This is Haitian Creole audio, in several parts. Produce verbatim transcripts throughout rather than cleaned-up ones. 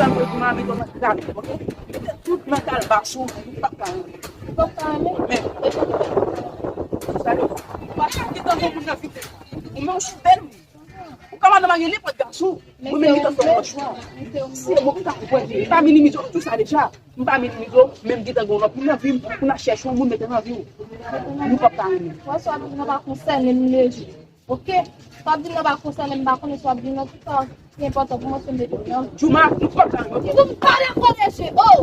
Mwen di mami, mwen kraze, ok? Tout nan kalbas ou, ou p ap ka renmen. Ou p ap ka renmen? Men, gade, ou pa ka gen tan pou moun nan vin. Ou menm ou si bèl. Ou ka madanm a gen nenpòt gason. Mwen menm, m te fè yon chwa. Se mwen ki ta konprann. M pa minimize w, m di w sa deja. M pa minimize w, men m gentan gen yon lòt moun nan vi m, pou n al chèche yon moun mete nan vi w. Nou p ap ka renmen. Wè, sa w ap di nan pa konsène m, Leji. Ok? Sa w ap di nan pa konsène m, m pa konnen sa w ap di nan, tout sa ki enpòtan pou mwen, se mete m nan. Jouma, nou p ap ka renmen. Ou pale ankò, Leji. Oh!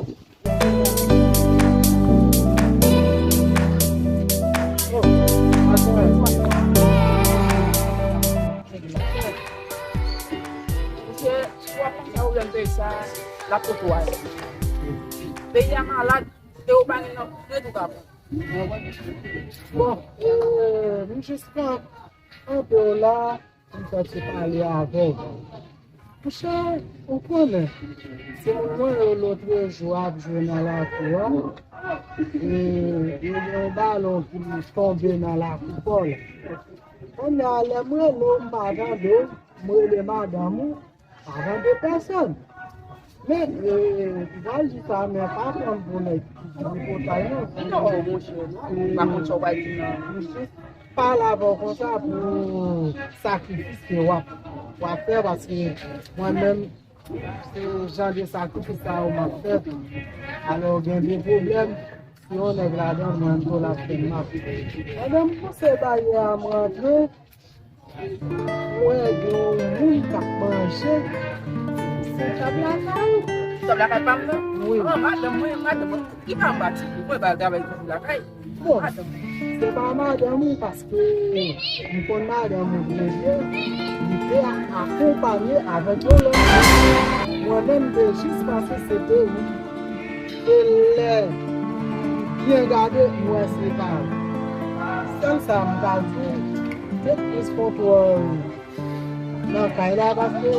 Misye, si w ap panse a pwoblèm peyi sa, l ap pote w ale. Peyi a malad, e ou pa gen nan ret ou ka pran. Bon, euh, m jis pran kanpe w la, m fè ti pale avè w. Monchè, ou konnen, se moun mwen yo lotrejou ap jwe nan lakou a. E, e gen yon balon ki tonbe nan lakou pa w la. Kounye a, lè m rele w, m pa tande w, m rele madanm ou, pa tande pèsonn. Men, e, m pral di sa, men pa pran m pou nèg ki tripotay, non. Non, monchè, non. M pa konn sa w pral di, non. M jis pale avè w konsa pou sakrifis ke w ap, w ap fè, paske mwen menm, se jan de sakrifis sa yo m ap fè. Alò, gen de pwoblèm, si yon nèg ladan, mwen menm tou l ap fè m mal. Pandan m pouse baryè a, m rantre, m wè gen yon moun k ap manje sou tab lakay ou. Tab lakay pa m nan? Wi. Ah, madanm mwen, madanm mwen. Li pa anba ti, mwen pa travay toujou lakay. Bon, se pa madanm ou, paske m konn madanm ou byen byen, li te akonpanye avèk yon lòt moun. Mwen menm, m te jis panse se te ou. E lè m byen gade, m wè se pa ou. Sèl sa m ka di, met plis kontwòl nan kay la, paske...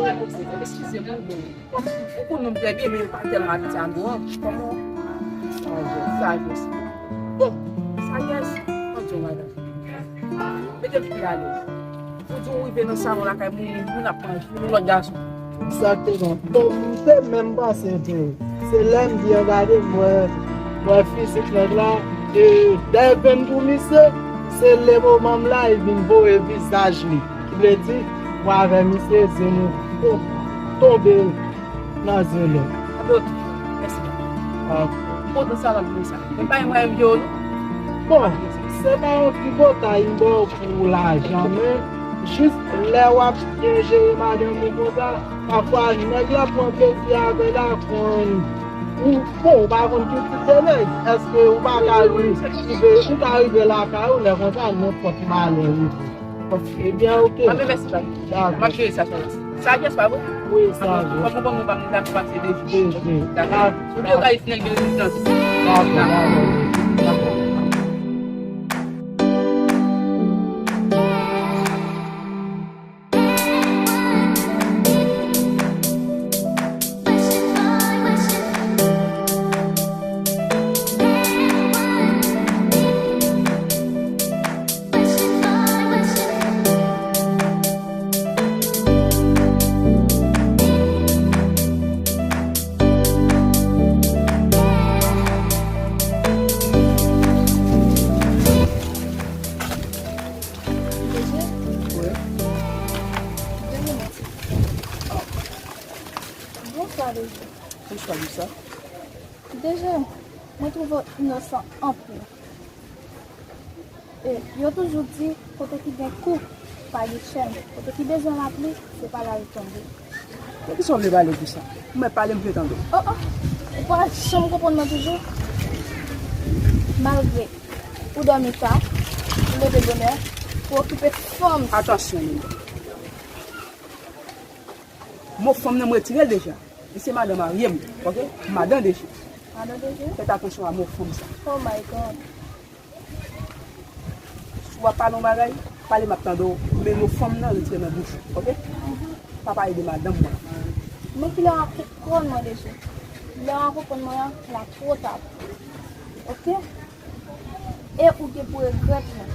Eskize m, bon. Ou konn nou trè byen, men pa tèlman abitye a nou an. Kòman? Sajès. Sajès. Bon, sajès, mwen di w, madanm. Mete l pi alèz. Ou di w rive nan salon lakay moun, moun ap manje, yon lòt gason. Egzakteman. Bon, m te menm panse tou. Se lè m byen gade, m wè, m wè fizik nèg la, e dèyè venn tou misye, se le moman m la, li vin voye vizaj li. Ki vle di, mwen avè misye, zye nou tonbe nan zye lè. Adout, mèsi. Ah. Kontan sa w ap di sa. Men pa yon mwayen vye w, non. Bon, se pa yon tripotay m ba w pou lajan, men jis lè w ap byen jere madanm ou konsa, pafwa nèg la pran plezi avè l a, konn ou, bon, ou pa konn ki tip de nèg. Èske ou pa ka rive, ou ka rive lakay ou, lè konsa, nenpòt malè rive. Ebyen, oke. Anben, mèsi, bab. Dakò. M ap jere sa, Charles. Sajès pa vre? Wi, sajès. Fòk ou ban mwen, ban mwen, ban mwen pase de jou. De jou. Dakò. Dakò. Ou di yo ka isi nèg de rezistans. Dakò, dakò. Dakò. Bonswa, Lejè. Bonswa, Lisa. Deje, mwen twouve w inosan anpil. E, yo toujou di, kote ki gen kou, pa gen chèn. Kote ki bezwen lapli, se pa la l tonbe. Men kisa w vle pale konsa? Ou mèt pale, m vle tande w. Oh, oh! Ou pa janm konprann mwen toujou? Malgre ou dòmi ta, ou leve bonè, ou okipe fanm. Atansyon, Lisa. Mo fanm nan, m retire l deja. Li se madan marye m, oke? Madan Deje. Madan Deje? Fèt atansyon a mo fanm sa. Oh my God. Si w ap pale yon bagay, pale, m ap tande w, men mo fanm nan retire nan bouch ou, oke? Pa pale de madanm mwen. Men kilè w ap konprann mwen, Deje? Lè w ap konprann mwen an, la twò ta. Oke? E ou gen pou regrèt mwen.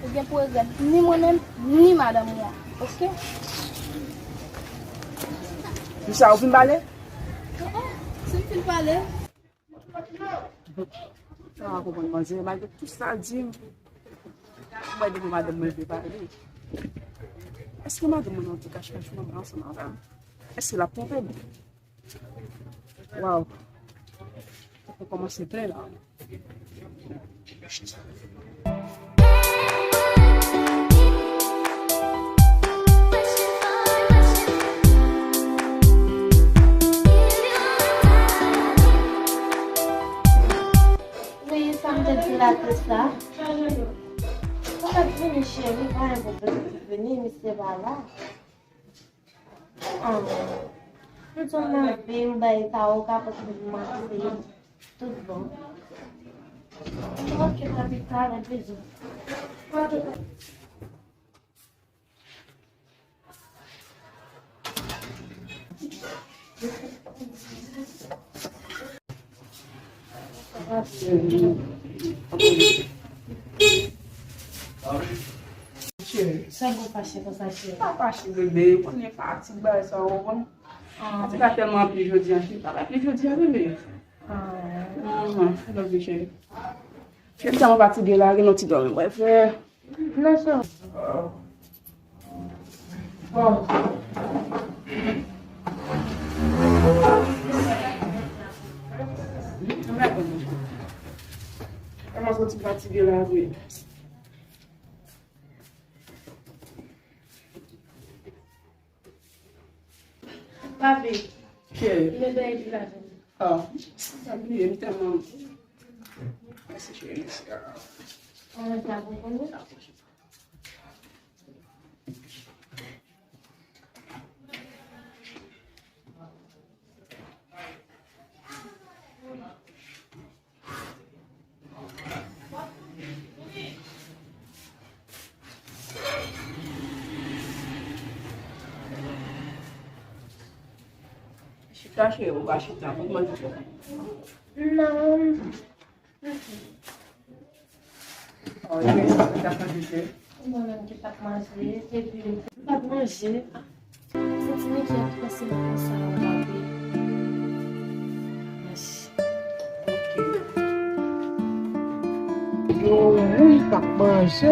Ou gen pou regrèt ni mwen menm, ni madanm mwen. Oke? Lisa, ou fin pale? Li pale. Sa pa konprann manzè, malgre tout sa l di m. Mwen depi madanm mwen vle pale. Èske madanm mwen nan ti kach kach mwen ansanm avè m? Èske l ap twonpe m? Waw. Mwen kòmanse plen la. Wi, sa m te di la, se sa. Ou mèt vini, cheri, pa gen pwoblèm, vini, misye pa la. Ah, tout yon lavi, m bay sa, ou ka pote pou mache. Tout bon. Ok, papi, talè, bizou. Cheri. Sa bon fache konsa, cheri? Pa fache, bebe. Konnen fatig bagay sa, ou konprann? Ah. Fatig la tèlman anpil jodi a, cheri. Pa pli jodi a, bebe. Ah. Mhm. I love you, cheri. Cheri, m tèlman fatige la, gen yon ti dòmi mwen fè. Non, sè. Bon. Kòman santi fatige la vre? Papi. Cheri. Mwen bay epi la vini. Ah, sa bliye, m tèlman. Mèsi, cheri, mèsi. Mwen sa pou konnen. Chita, cheri, ou pa chita, mwen manje. Non. Oh, cheri, sa fè sa manje, cheri. Mwen menm ki t ap manje, epi m t ap manje. Santi m enkyèt pase m konsa, papi. Mèsi. Yo, wi, k ap manje.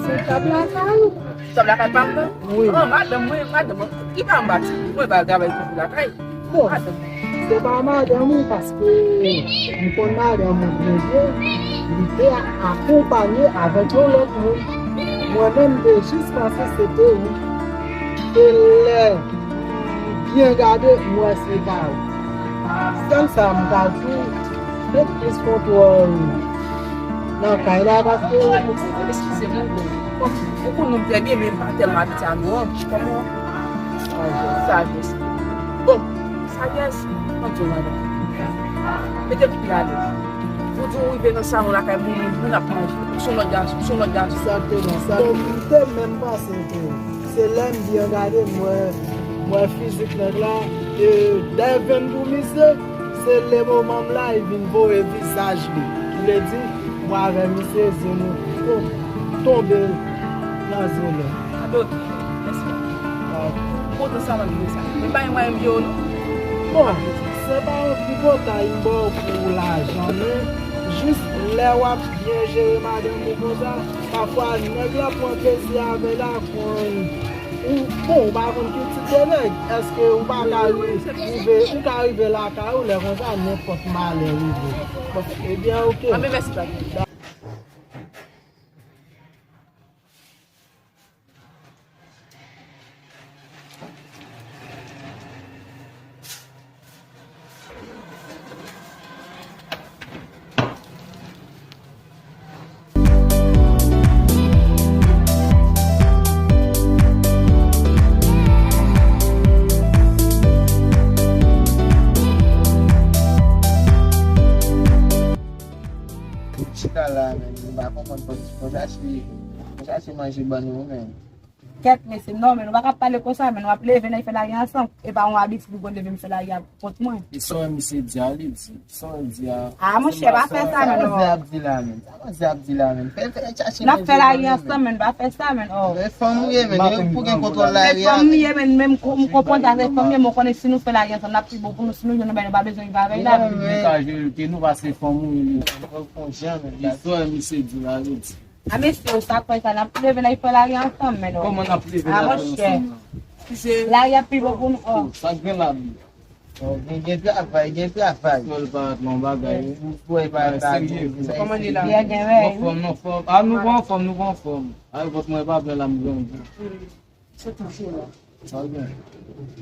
Se tab lakay ou? Tab lakay pa m nan? Wi. Ah, madanm mwen, madanm mwen. Ki pa m bati? Mwen pa travay pou lakay. Bon, se pa madanm ou, paske m konn madanm ou byen byen, li te akonpanye avèk yon lòt moun. Mwen menm, m te jis panse se te ou. E lè m byen gade, m wè se pa ou. Sèl sa m ka di w, met plis kontwòl nan kay la, paske... Eskize m, bon. Ou konn nou trè byen, men m pa tèlman abitye a nou an. Kòman? Sajès. Bon, sajès, m ap di w, madanm. Mete pye alèz. Ou di w rive nan salon lakay moun, moun ap manje. Ou se yon lòt gason, ou se yon lòt gason. Egzakteman, sa. Bon, m te menm panse ke se lè m byen gade, m wè, m wè fizik nèg la, e dèyè venn pou misye, se le moman m la, li vin voye vizaj li. Ki vle di, mwen avè misye, zye nou tonbe nan zye lè. A, ben, ok. Mèsi. Ah. Kontan sa m ap di sa. Men pa gen mwayen m jere w, non. Bon, se pa yon tripotay m ba w pou lajan, men jis lè w ap byen jere madanm ou konsa, pafwa nèg la pran plezi avè l, a konn ou, bon, ou pa konn ki tip de nèg. Èske ou pa ka ri-, rive, ou ka rive lakay ou lè konsa, nenpòt malè rive. Bon, ebyen, ok. Anben, mèsi, papi. Chita la, men, m pa konprann, fò, fò chache, fò chache manje ban nou, men. Kèt, mesye, non, men nou pa ka pale konsa, men nou ap leve, n ap fè lari ansanm. E pa yon abitid pou konn leve m fè lari a kont mwen. E sa misye di a, li di. Sa l di a. Ah, monchè, pa fè sa, men non. Sa misye ap di la, men. Sa misye ap di la, men. Fè, fè, chache. N ap fè lari ansanm, men pa fè sa, men, oh. Men fanm ou ye, men. Pou gen kontwòl lari a. Men fanm ou ye, men, men m ko-, m konprann sa, se fanm ou ye, men w konnen si nou fè lari ansanm, n ap pi bon pou nou, si nou jwenn yon bagay, nou pa bezwen viv avè l la. Men ka jere ke nou, paske fanm ou ye. Istwa misye di la, li di. A mesye, ou sa kwè sa, n ap leve, n ap fè lari ansanm, men non. Kòman n ap leve lari ansanm la? Lari a pi bon pou nou, oh. Sa k gen la, men? Oh, gen, gen travay, gen travay. Fò l pa nan bagay, wi. Fò l pa nan bagay. Kòman li la? Anfòm, anfòm. A, nou pa anfòm, nou pa anfòm. A, vòt mwen pa byen la, m grandi. Se toujou la. Sa byen.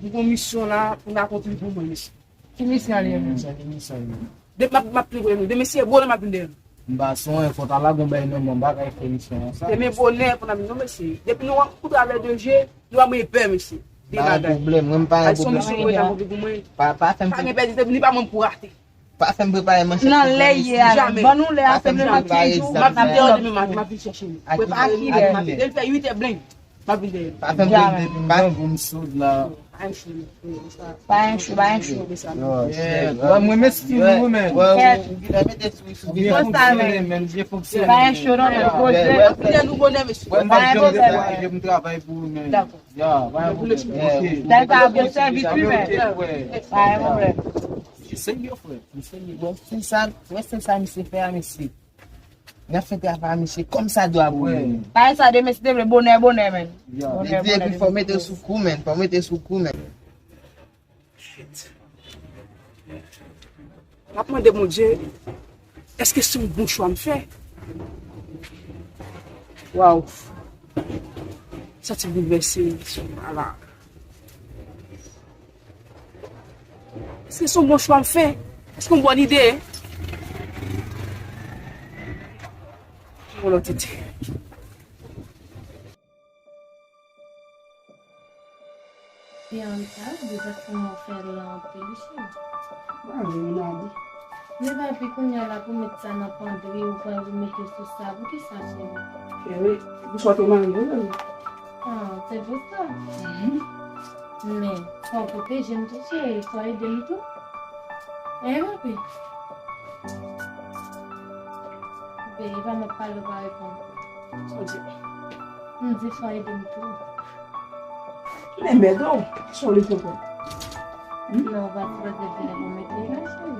M gon misyon la pou n akonpli pou mwen, mesye. Ki misyon li ye, menm? Sa ki misyon li? Depi m ap, m ap pi pre nou. Demen si e bonè m ap vin dèyè nou. M pa sonje fò ta la gon bay nan mwen, m pa ka fè misyon an sa. Demen bonè pou n ap vin non, mesye. Depi nou an, ou travè de je, nou pa mwen pè, mesye. Pa gen pwoblèm, mwen m pa gen pwoblèm. Misyon mwen akonpli pou mwen. Pa, pa fè m. Pa gen pèdi, li pa mwen pou rate. Pa fè m prepare manchèt pou mwen, mesye. Nan lè ye a, ban nou lè a, se demen maten, m ap vin dèyè demen maten, m ap vin chèche nou. Prepare, demen maten, depi fè uit è blenk. M ap vin dèyè. Pa fè m pèdi depi m pa gen pou m sot la. Pa gen cho, pa gen cho. Mwen menm stil nou, men. Ou byen fonksyone, men, byen fonksyone. Pa gen cho, non, men. M ap vin dèyè nou bonè, mesye. Mwen pa janm dekouraje, m travay pou ou, men. Dakò. Ya, pa gen pwoblèm. Sa, sa ap sèvi tou, men. Pa gen pwoblèm. Li serye, frè. Li serye. Bon, se sa, wè, se sa misye fè a, mesye. N ap fè travay misye kòm sa dwa pou nou. Pa gen sa demen, si te vle, bonè, bonè, men. Bonè, bonè. Li di epi fò mete sou kou, men. Fò mete sou kou, men. Shit. M ap mande Bondye, èske se yon bon chwa m fè? Waw. Santi m boulvèse, ala. Èske se yon bon chwa m fè? Èske se yon bòn ide? Yon lòt ide. Bianca, deja fè mwen fè l anpil, cheri. Mwen, mwen ap di. Men papi, kounye a la pou met sa nan pandri, ou pral remete sou sa. Poukisa, cheri? Cheri, pou sa te mari, wi. Ah, se pou sa. Mhm. Men, fò w pwoteje m tou, cheri. Fò ede m tou. Hein, papi? Bebe, pa m ap pale, ou pa reponn. Sa w di? M di fò ede m tou. Men mèd ou, sa w li konprann? Hmm? Non, w pa sipoze di l pou mete la, cheri.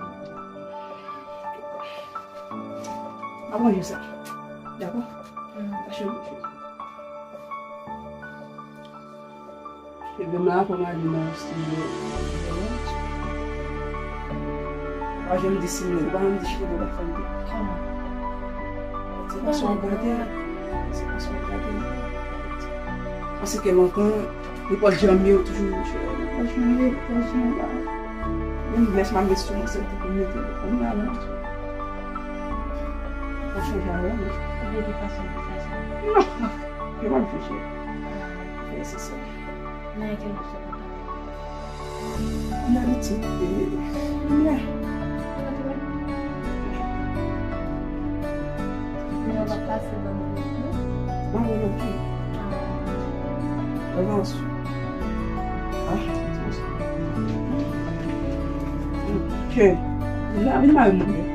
M ap ranje sa. Dakò? Hmm. Fache mouche. Epi m la pou m ale nan estidyo. Pa janm di si mwen, pa janm di cheve pa fè m. Kòman? Se fason w gade, se fason w gade. Paske lontan, nenpòt jan m ye, ou toujou, ou toujou, ou toujou la. Menm lè m ap met sou mwen, se pou m mete pou m la, non. Ou chanje avè m. Ou vle di fason pou sa, sa? Non, yo pa reflechi. Fè se sa. Nan ki mòso kontan? Nan Ayiti, e, mwen. Mwen pa pase nan mwen. Mwen, mwen, mwen. Avans. Ah, avans. Ok. Vin la, vin la, mwen.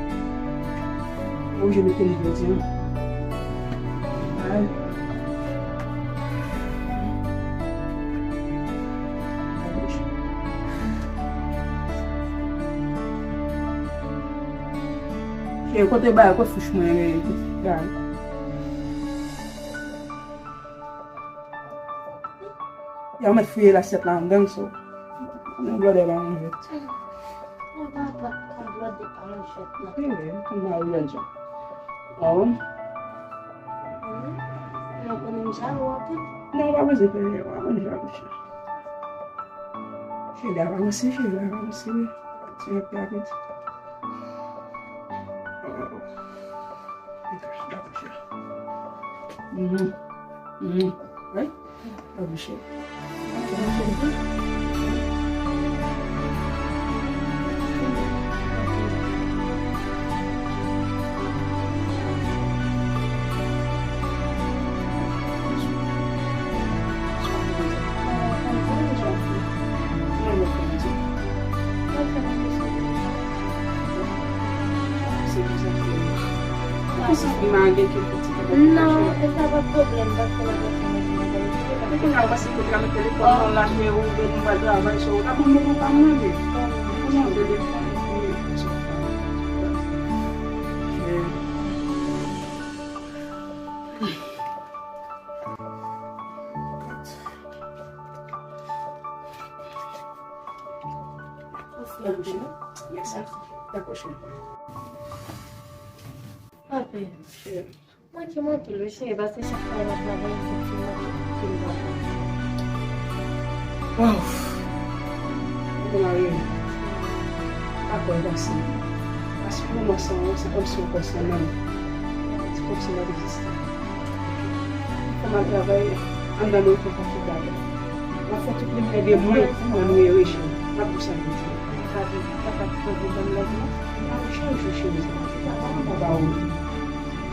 Oblije mete li jodi an. Ay. Cheri, kote bagay, kote fouch mwen, kote bagay? Ya, ou mèt fouye lasyèt la anndan, so. Nan blòdè pa manje. Nan papa, nan blòdè pa manje, non. Eh, kòman ou jwenn sa? Ah bon? Wi. Mwen konnen m jalou anpil. Non, ou pa bezwen fè, ou pa konn jalou, cheri. Cheri, avanse, cheri, avanse, wi. Ti nèg la vit. Oh. Dakò, cheri. Mhm. Mhm. Wi. Dakò, cheri. Konsa, m a gen kèk ti pwoblèm. Non, e sa pa pwoblèm, paske m ap fè yon ti bagay. Epi kounye a, ou pase kote a, met telefòn nan, lage, ou gen yon bagay travay, so, ou ta ban m moman pa m nan, men. Ou nan telefòn, epi, so, men. Yes, sir. Dakò, cheri. Papi, manke m anpil wi, cheri, paske chak fwa m ap travay, efektivman, anpil bagay. Waw! Mwen mari m. Dakò, dakò. Paske moman sa, se kòmsi yon kò san nanm. Se kòmsi m ap egziste. Fò m al travay anndan nan yon konfòtablè. M ap fè tout limyè de mwen pou mwen nou ere, cheri. M ap di w sa m di. Sa vle di, sa pa t pwoblèm nan vi. M ap chanje, cheri. Sa pa yon bagay.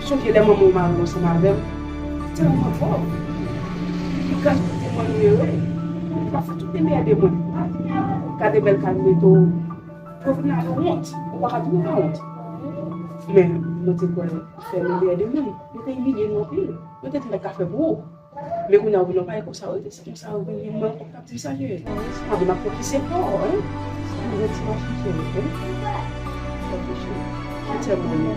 Sonje lè manman w mare ansanm avè m. Tèlman fò. Li gade kote mwen nou ere. M ap fè tout limyè de mwen. Gade bèl kay m mete w. Pou w vin la, nou wont. Ou pa ka di nou pa wont. Men, nou te kwè fè limyè de mwen. Nou te imilye nou anpil. Nou te di nèg ka fè pou ou. Men kounye a, ou vin nan bagay konsa, ou rete konsa, ou vin mwen ankò k ap di m sa, cheri. Sa vle m ap fè plis efò, wi. Sa vle ti machin, cheri, wi. Fè plis, cheri. Ki tèm mwen ye?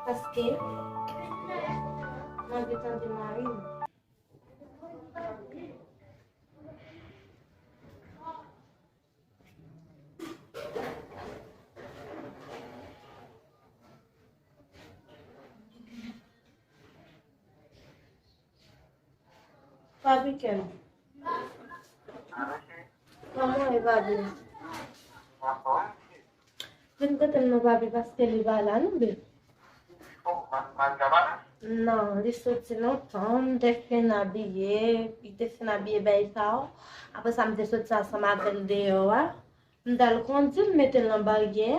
Paske m anvi tande mari m. Papi Ken. Kòman w ye, papi? Vin kote m non, papi, paske li pa la non, babe. Non, li soti lontan, m te fin abiye, li te fin abiye bay sa yo. Apre sa, m te soti ansanm avè l deyò a. M t al kondi, m mete l nan baryè.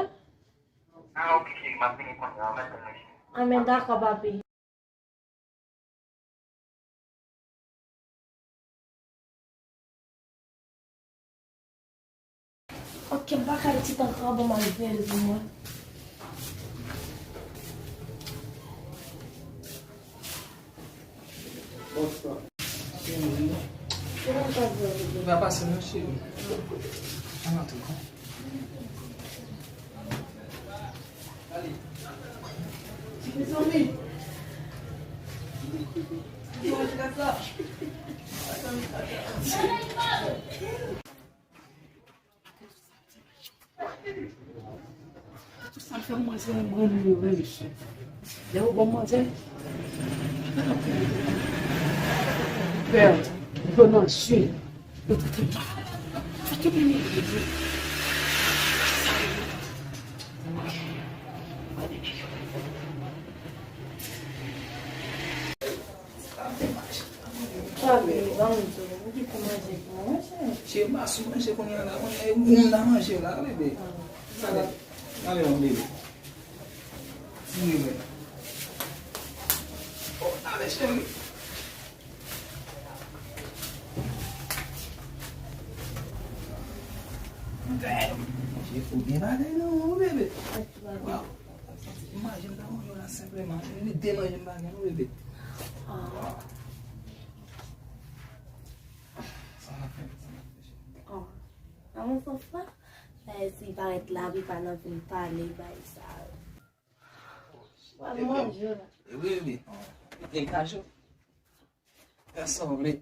Ah, ok, cheri, m ap vini kounye a, mèsi, mèsi. Anben, dakò, papi. Ok, m pa ka di tan ankò, ban m al veye l pou mwen. Bonswa. Ou pa pase non, cheri. An antre kon. Mezanmi. Tout sa l fè manzè an pran nou yo, wi, mesye. Lè yo ban manzè, pè, dlo nan je, yo trete mal. Fè tout moun. Papi, ban m di w, ou kite manje pou mwen, cheri. Cheri, m pa sou manje kounye a la, kounye a e ou m nan manje la, bebe. Ah. Gade, gade yon bebe. Ti bebe. Oh, gade, cheri. Manje fò byen bagay non, bebe. Waw. Manje m ta manje w la senpleman. Se de manje m pa gen non, bebe. Ah. Sa n ap fè, sa n ap fè, cheri. Oh. Nan yon sans la, bagay si parèt la, wi, pa nan vin pale, bay sa. Pral manje w la. E wi, wi. Mete kajou. Fè sa w vle.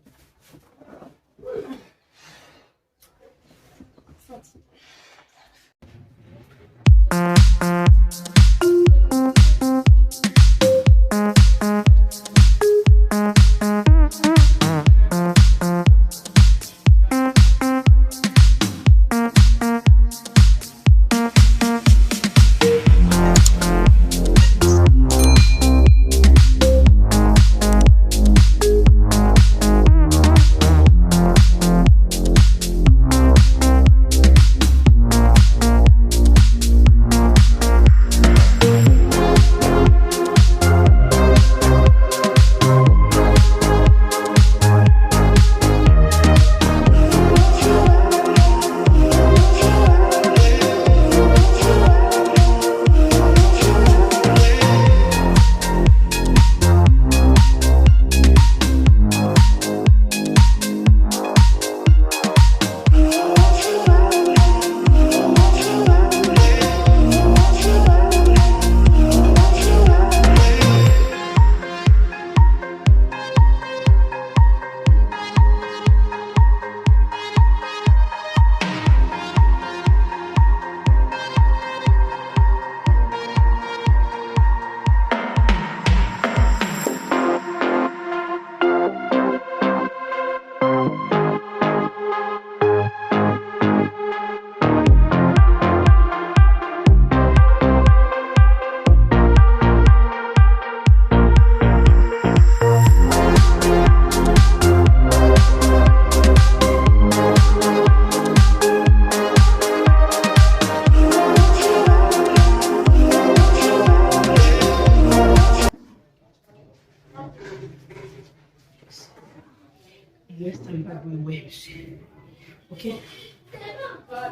Ok?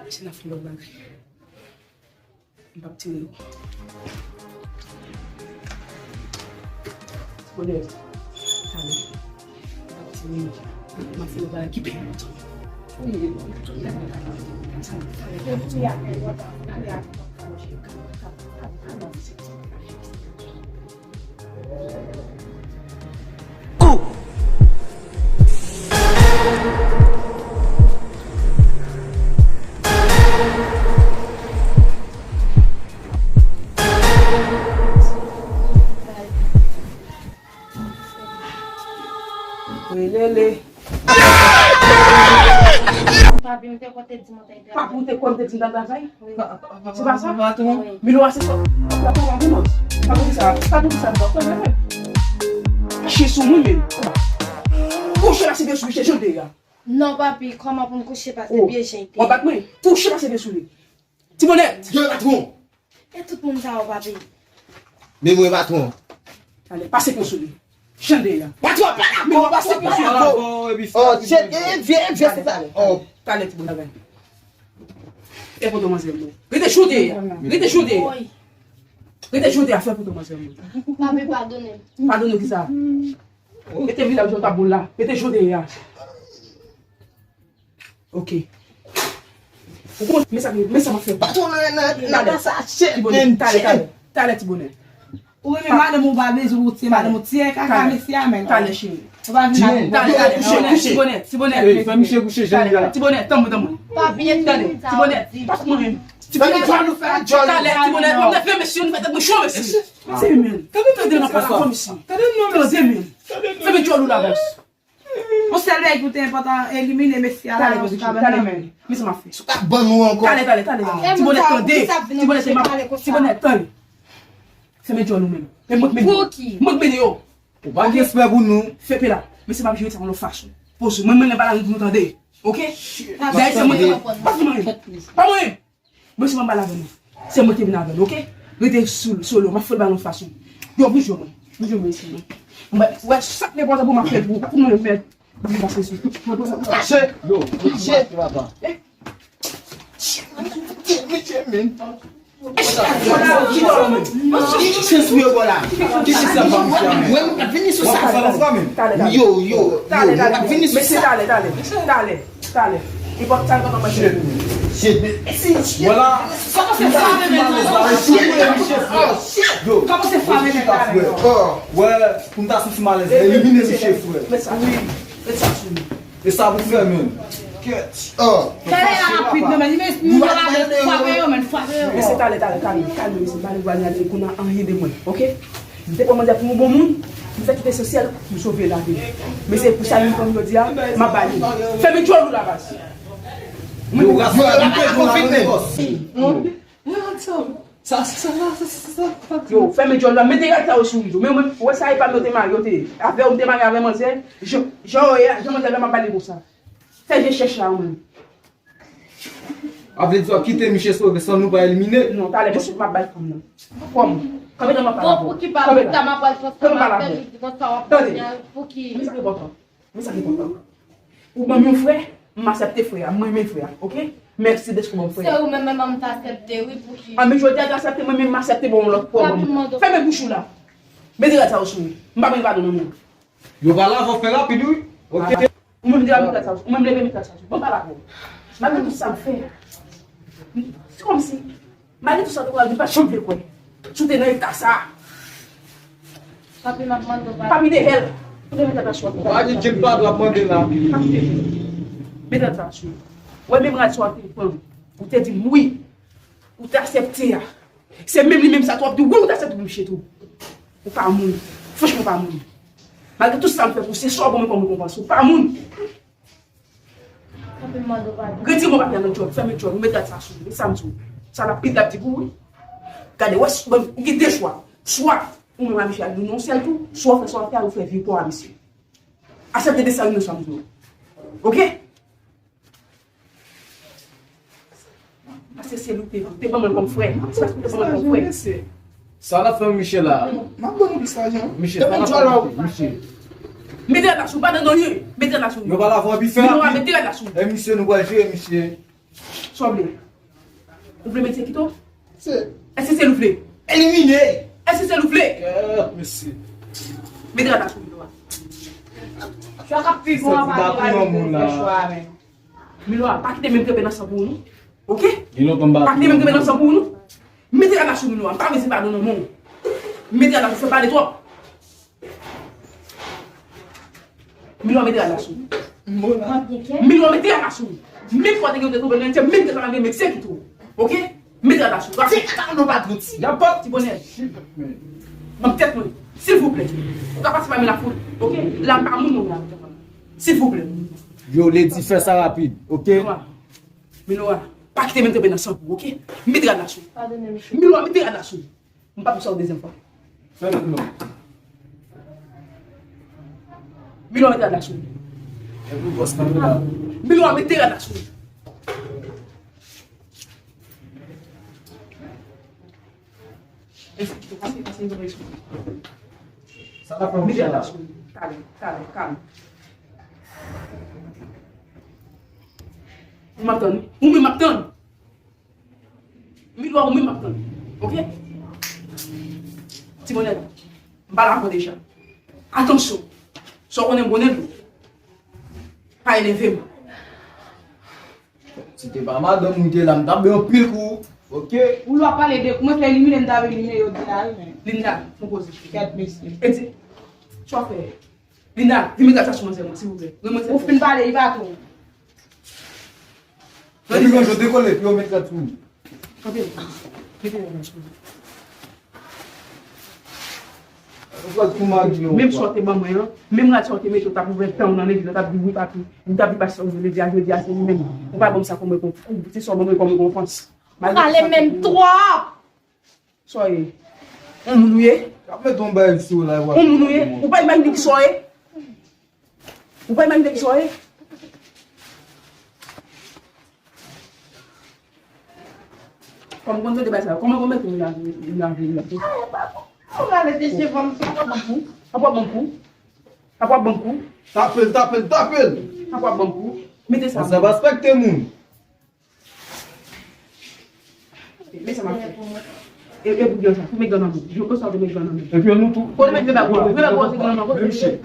Se la fè lòt bagay. M p ap tire yo. Bonè. Talè. M p ap tire yo. M ap fè yon bagay ki pi enpòtan. Relele. Papi, m te konte di mwen te Papi, ou te konn te di m ta travay? Se pa sa? Patwon. Milo a se sa. Patwon, pa pou mwen. Pa pou sa. Pa pou sa. Patwon, pa pou sa. Kouche sou mwen, men. Kouche la, se de sou kouche, jan de a. Non, papi, kòman pou m kouche pase pye jen te? W ap bat mwen? Kouche pase de sou li. Ti bonèt. Yo, patwon. E tout moun sa yo, papi. Men mwen, patwon. Talè, pase pye sou li. Jan de a. Patwon, pa la. Men mwen pase pye sou li. Oh, shit, e, e, vye, e, vye, se sa. Oh. Talè, ti bonèt. E pou demwazèl mwen. Rete jan de a. Rete jan de a. Rete jan de a, fè pou demwazèl mwen. Papi, padone m. Padone ki sa? Rete vilaj yo ta boul la. Rete jan de a. Ok. Ou konn, men sa, men sa m ap fè. Patwon nan, nan, nan sa, shit, man, talè, talè, talè, ti bonè. Ou renmen madanm ou pa bezwen ou tiye madanm ou tiye kaka mesye a, men. Talè, cheri. Ou pa vin la. Talè, talè, ti bonè, ti bonè, ti bonè. Fè misye kouche, jan li a. Ti bonè, tann mwen, tann mwen. Papi, e talè, ti bonè, tann mwen. Ti bonè, talè, ti bonè, fè mesye, nou fè tèt mwen cho, mesye. Se men. Tande, tande, tande, men. Tande, men. Fè men djòl ou la, bòs. Yon sèl bagay ki te enpòtan, elimine mesye a la nan yon kabann nan. Men sa m ap fè. Sou ka ban nou ankò. Talè, talè, talè. Ti bonè, tande. Ti bonè, ti bonè, tande. Fèmen djòl ou menm. E mwen k mennen yo. Pouki? Mwen k mennen yo. Ou pa gen respè pou nou. Fè pe la. Mesye m ap jere sa yon lòt fason. Poze w. Mwen, mwen, mwen pa la pou nou tande. Ok? Dayè se mwen ki pa mwen. Pa mwen. Mesye m ap pale avè nou. Se mwen ki vin avè nou, ok? Rete sou, solo, m ap fè l ba nou fason. Yo, vin jwe mwen. Vin jwe mwen isi, non. Mwen, wè, sa k enpòtan pou m ap fè pou, pou mwen mèt. Vin pase sou. Mache. Yo, mache. Mache, men. Ki chans pou yo bò la? Ki chans sa pa misye a, men? Mwen, m pa t vini sou sa. Yo, yo, yo, m pa t vini sou sa. Talè, talè, talè. Talè. Li pa, sa li pa ka manje. Shit. Shit. Vwala. Kòman se fwa menm la? Yo, kòman se fwa menm la? Wè, pou m ta santi m alèz, elimine misye, frè. Met sa. Wi. Met sa sou li. E sa pou fè, menm. Kèt. Talè a rapid, non, men li, men, li, frape yo, men, frape yo. Mesye, talè, talè, kalme, kalme, mesye, pa nou gwa gade kou nan anyen de mwen, ok? M te pran manzè pou yon bon moun, m fè tout esansyèl pou m sove lavi l. Men se pou sa li pran m jodi a, m ap ba li. Fèmen djòl ou la, baz. Yo, yo, yo, la konfit, men. Sa, sa, sa, sa, sa, sa. Yo, fèmen djòl la, mete rad sa yo sou li, yo. Men, men, wè sa, e pa m yo te mare, yo te. Avè w, m te mare avè manzè. Jan, jan yo ye a, jan manzè la, m ap ba li konsa. Fè je chèch la, ou menm. A vle di w ap kite misye sove san nou pa elimine? Non, talè, mesye, m ap bay fanm nan. Kòm? Kanpe nan m ap pale avè w. Bon, pou ki pa pou ta m ap pral fòs sa m ap fè li di konsa w ap pale pou ki? Men sa ki enpòtan. Men sa ki enpòtan. Ou ban m yon frè, m aksepte frè a, m renmen frè a, ok? Mèsi dèske w ban m frè a. Se ou menm, menm m ta aksepte, wi, pou ki? A, men jodi a, w aksepte, mwen menm m aksepte ban w lòt frè w ban m. Fèmen bouch ou la. Mete rad sa yo sou ou. M pa bezwen padon nan men w. Yo pale avè w, fè rapid, wi. Ok. Ou menm leve met rad sa sou. Ou menm leve met rad sa sou. Bon, pale avè w. Malgre tout sa m fè. Se kòmsi, malgre tout sa, ou pa janm vle kwè. Si w te nan eta sa. Papi, m ap mande w padon. Papi de hèl. Ou te met rad sa sou. Pa di Jim padon ap mande la. Papi de hèl. Met rad sa sou. Wè menm rad sa w te pran. Ou te di m wi. Ou te aksepte a. Se menm li menm sa tou w ap di, wi, ou ta sèt pou misye tou. Ou pa moun. Franchman, ou pa moun. Malgre tout sa m fè pou ou, se sa w ban mwen kòm rekonpans. Ou pa moun. Retire mwen papi a nan djòl, fèmen djòl, ou met rad sa sou li, sa m di w. Sa l ap pit l ap di pou ou, wi. Gade, wè, ou gen de chwa. Swa ou menm a misye al nou nan yon sèl tou, swa w fè sa w ap fè a, ou fè vye kò a misye. Aksepte de sa, wi, men sa m di w. Ok? Paske se li w te, te ban mwen kòm frè. Se paske w te ban mwen kòm frè. Sa l ap fè misye la? M ap ban nou plis lajan. Misye, sa l ap fè misye? Mete rad la sou, pa nan anyen. Mete rad la sou. Yo pa la fè anpil fè. Milo a, mete rad la sou. E misye, nou pral jere misye. Sa w vle? Ou vle mete kito? Se. Èske se l ou vle? Elimine. Èske se l ou vle? Kèt, mesye. Mete rad la sou, Milo a. Chwa k ap pi bon an pa gen rad pou fè chwa a menm. Milo a, pa kite menm trempe nan san pou ou, non. Oke? Gen lontan m pa kite menm trempe nan san pou ou, non. Mete rad la sou Milo a. M pa bezwen padon nan men w. Mete rad la sou, fè pale twòp. Milo a, mete rad la sou. Milo a, mete rad la sou. Menm fwa te gen ou te twonpe nan, menm te sa nan gen, men se ki tou. Oke? Mete rad la sou. Ti kaka nou pa twouti. Ti bonè. Nan tèt mwen. Silvouplè. Ou ka pase pa men la fout. Oke? La m pa moun mwen la. Silvouplè. Yo, Lady, fè sa rapid, oke? Milo a, pa kite menm trempe nan san pou, oke? Mete rad la sou. Padone, mesye. Milo a, mete rad la sou. M p ap di sa yon dezyèm fwa. Fè l non. Milo a, mete rad la sou. E pou bòs nan la. Milo a, mete rad la sou. Sa la fè yon chalaj. Kalm, kalm, kalm. Ou m ap tann wi. Ou menm m ap tann. Milo a, ou menm m ap tann. Oke? Ti bonè, m pale avè w deja. Atansyon. Sa w konnen m konnen l. Pa enève m. Si te pa madanm ou te la, m t ap bay anpil kou. Oke? Ou lwa pale de kou, mwen fè elimine, m t ap elimine yo di la wi, men. Linda, fè yon poze. Kèt mesye. E di, sa w fè? Linda, vin mete rad sa sou manzè mwen, silvouplè. Ou fin pale, li pa tou. Epi yon jou dekole, epi yo met rad sou ou. Kanpe. Mete rad la sou. Ou pral tou mari yo. Menm sa w te ban mwen an, menm rad sa w te mete, w t ap ouvè tan w nan legliz, w t ap di wi papi, m t ap di pastè, ou vle di a jodi a se li menm. Ou pa ban m sa kòm rekonpans, se sa w ban mwen kòm rekonpans. Malgre sa menm twòp. Sa w ye? Yon moun ou ye? Y ap met yon bagay sou ou la, w ap... Yon moun ou ye? Ou pa imajine ki sa w ye? Ou pa imajine ki sa w ye? Kòman konn tande bagay sa yo? Kòman konn mete yon lavi, yon lavi, yon lavi? Ou gade de devan m, sa pa bon pou. Sa pa bon pou. Sa pa bon pou. Tape l, tape l, tape l! Sa pa bon pou. Mete sa. Sa pa respekte moun. Men sa m ap fè. E, e pou gen sa, pou met gannman. Jou konsa, ou te met gannman. Epi nou tou. Kote met gannman? Kote met gannman? Kote met gannman?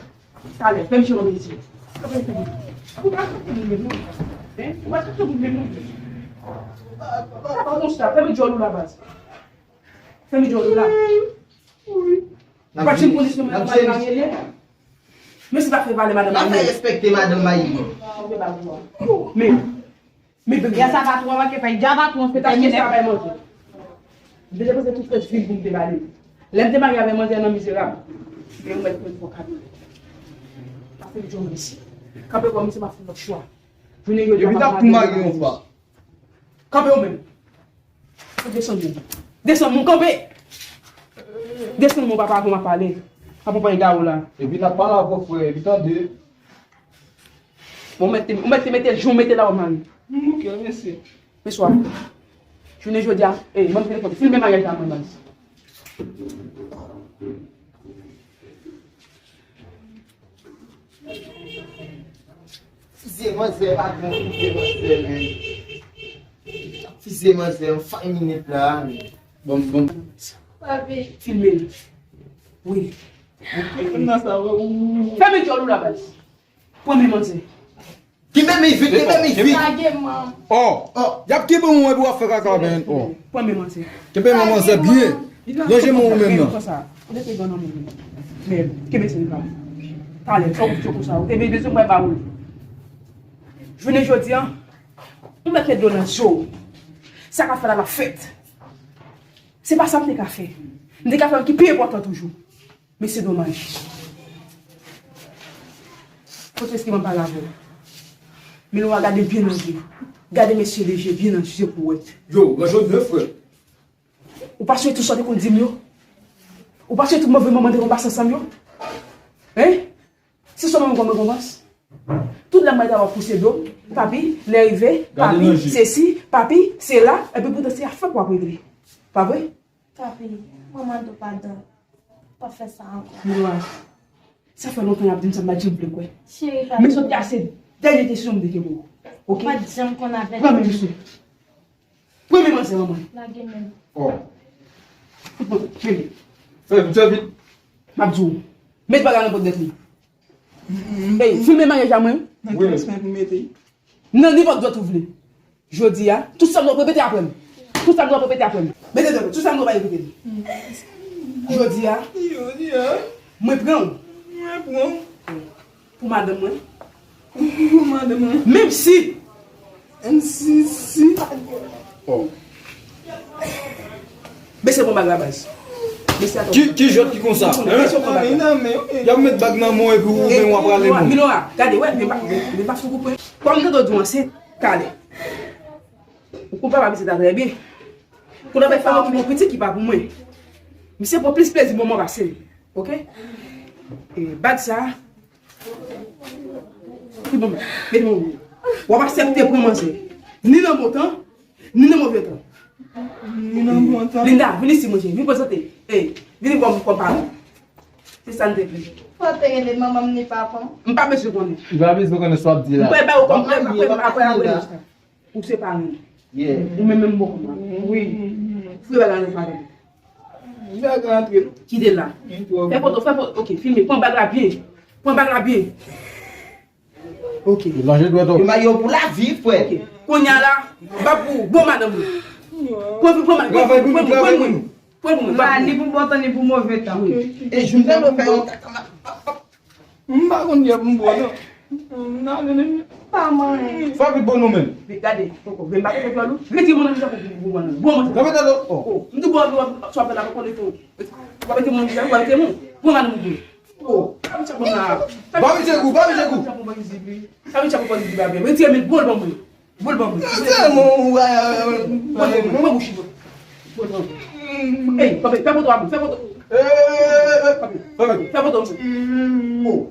Talè, fè misye mande isi. Ou pa soti pou mwen non. Hein? Ou pa soti pou mwen non. Pa konsa, fèmen djòl ou la baz. Fèmen djòl ou la. Ou pa janm konnen si yon mari marye li ye. Men se pa fè valè madanm marye. N ap fè respekte madanm marye. Men Men bebe. Yè sa patwon an manke fè, dja patwon an se tèmine. Sa bay manje. M te depanse tout rès vi m pou m te ba li. Lè m te marye avè manzè nan mizerab. Men ou mèt pran fò kado. Pa fè l jwenn isi. Kanpe kò misye, m ap fè lòt chwa. Jounen jodi a, m ap mare yon fwa. Kanpe ou menm. Desann moun. Desann moun, kanpe. Desann moun, papa, avan m ap pale. Papa, pa ega ou la. Epi n ap pale avè frè, epi tande. Bon, ou mèt te, ou mèt te mete jan w mete la, w mari. Ok, mèsi. Mesye, jounen jodi a, ey, ban m telefòn, filme maryaj la, mwen, baz. Fizye manzè, pa gen fizye manzè, men. Fizye manzè, yon five minutes la, men. Bon, bon. Papi. Filme l. Wi. Ou nan sa, ou. Fèmen djòl ou la, baz. Pran men manzè. Kenbe men vit, kenbe men vit. Lage m. Oh. Oh. Y ap kenbe w epi w ap fè kaka, men. Oh. Pran men manzè. Kenbe men manzè byen. Lonje men w menm nan. Konsa. Ou te gen nan men. Men, kenbe se li la. Talè, sa w di konsa. Ou te bezwen mwen ba ou. Jounen jodi a, ou mèt met dlo nan zye w. Sa k ap fèt la, l ap fèt. Se pa sa m te ka fè. M te ka fè yon ki pi enpòtan toujou. Men se domaj. Kote eski mwen pale avè w? Men nou a gade byen nan je. Gade mesye de je byen nan je pou wè. Yo, mwen jwenn de frè. Ou pa sonje tout sa w te konn di m yo? Ou pa sonje tout move moman te konn pase ansanm yo? Hein? Se sa mwen konn rekonpans? Tout lè mwen ta w ap pouse do m, papi, lè rive, papi, sesi, papi, sela, epi poutan se afè w ap regle. Pa vre? Papi, manman do padan. Pa fè sa ankò. Milwa, Sa fè lontan y ap di m sa, m pa t janm vle kwè. Cheri, pa Men sot ase dènye kesyon m te gen pou ou. Oke? Ou pa t janm konn avèti. Pran men misye. Pran men manzè an mwen. Lage men. Oh. Fout mwen, men. Fè vit, fè vit. M ap di w. Met bagay nan pòt dèt li. Ey, filme maryaj la mwen. Nan ki respè pou mete? Nan nenpòt dwèt ou vle. Jodi a, tout sa m di w ap repete apre m. Tout sa m di w ap repete apre m. Mete dwèt, tout sa m di w ap repete. Jodi a, Jodi a, mwen pran w. Mwen pran w. Pou madanm mwen. Pou madanm mwen. Menm si. Menm si, si. Oh. Bese pran bag la baz. Bese atò. Ki, ki jwèt ki konsa? Bese pran bag la. Y ap met bag nan men w epi ou menm w ap rale moun. Milora, gade, wè, men pa, men pa fou koupe. Kòm tande w di w ansent, talè. Ou konn papa pitit la trè byen. Kounye a bay fanm ki bon pitit ki pa pou mwen. Misye pran plis plezi bon mwen pase l. Oke? E bag sa a, ki bon, mete bon. W ap aksepte pran manzè. Ni nan bon tan, ni nan move tan. Ni nan bon tan. Linda, vin isi, monchè. Vin prezante. Ey, vin kòm, kòm paran. Se sa n te vle. Fò te rele manman m ni papa m. M pa bezwen konnen. Li pa bezwen konnen sa w ap di la. M pral ba ou kòm, m pral, m pral, m pral, m pral. Ou se paran. Yeah. Ou menm menm bò kòman. Wi. Fri bagay nan pale. Bagay antre. Kite la. Fè foto, fè foto. Oke, filme. Pran bag la byen. Pran bag la byen. Oke. Manje dwèt ou. Yo maye w pou lavi, frè. Oke. Kounye a la, bag pou bon madanm ou. Pran, pran, pran, pran, pran, pran, pran, pran. Pran pou mwen, pran pou mwen. Ni pou bon tan, ni pou move tan. Wi. E joun nan nou fè yon kaka. M pa konn yè pou m bwè non. M nan vini. Pa manyen. Fò pi bon nou menm. Men gade, poko, men m pa konn pran nou. Retire moun nan mitan pou pou pou mwen. Bon mwen. Nan mete do. Oh. M di bon nou swa fè la poko le fon. W ap mete moun nan mitan, w ap mete moun. Bon nan nou. Oh. Sa vin tchap mwen la. Ba mi tchegou, ba mi tchegou. Sa vin tchap mwen pa di ba byen. Retire men bon bon mwen. Boul ban mwen. Se mwen ou wè. Boul ban mwen. Mwen bouchi mwen. Boul ban mwen. Ey, kanpe, fè foto a mwen, fè foto. Kanpe, fè foto mwen. Oh.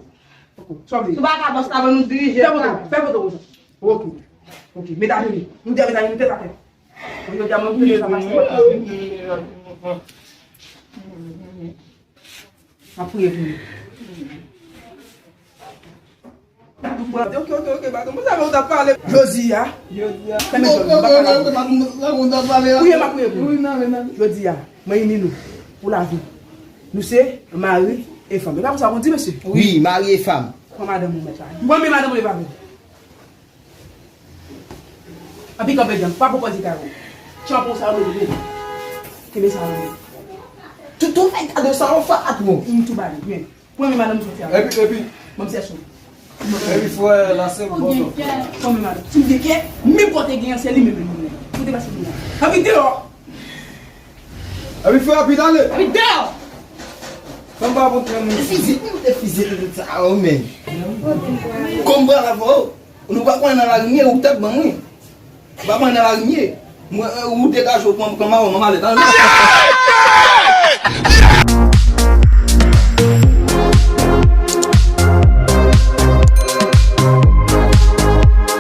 Sou pa ka bòs la ban nou dirije. Fè foto, fè foto konsa. Ok. Ok, medam, nou di medam nou tèt atè. Mwen yo di a mwen pou sa pase. M ap priye pou nou. Ok, ok, ok, ok, patron. Mwen sa ou t ap pale. Jodi a. Jodi a. Fèmen zòn, nou pa pale. Priye, m ap priye pou nou. Jodi a, mwen ini nou pou lavi. Nou se mari e fanm. E pa konsa pou di, mesye? Wi, mari e fanm. Pran madanm ou mèt la. Pran men madanm ou e pa vre. Anpi kanpe djanm, pa pran pòz karo. Tchanpon sa yo mete. Kenbe sa yo. Tout ou fè gade sa ou fè ak mwen. M tou bale, men. Premye madanm soti a. Epi, epi. Ban m sèche w. Epi frè la se bon. Premye madanm. Si m te kè, menm kote gen an, se li menm menm. Kote pase li a. Anpi deyò. Epi frè, epi ale. Anpi deyò. Kòm pa bon tren nou. Fizik, nou te fizik tout sa, oh, men. Kòm bravo. Nou pa konnen nan larimye, ou tèt ban mwen. Ou pa konnen nan larimye. Mwen, ou degaje, ou pran, pran mawon, mwen ale.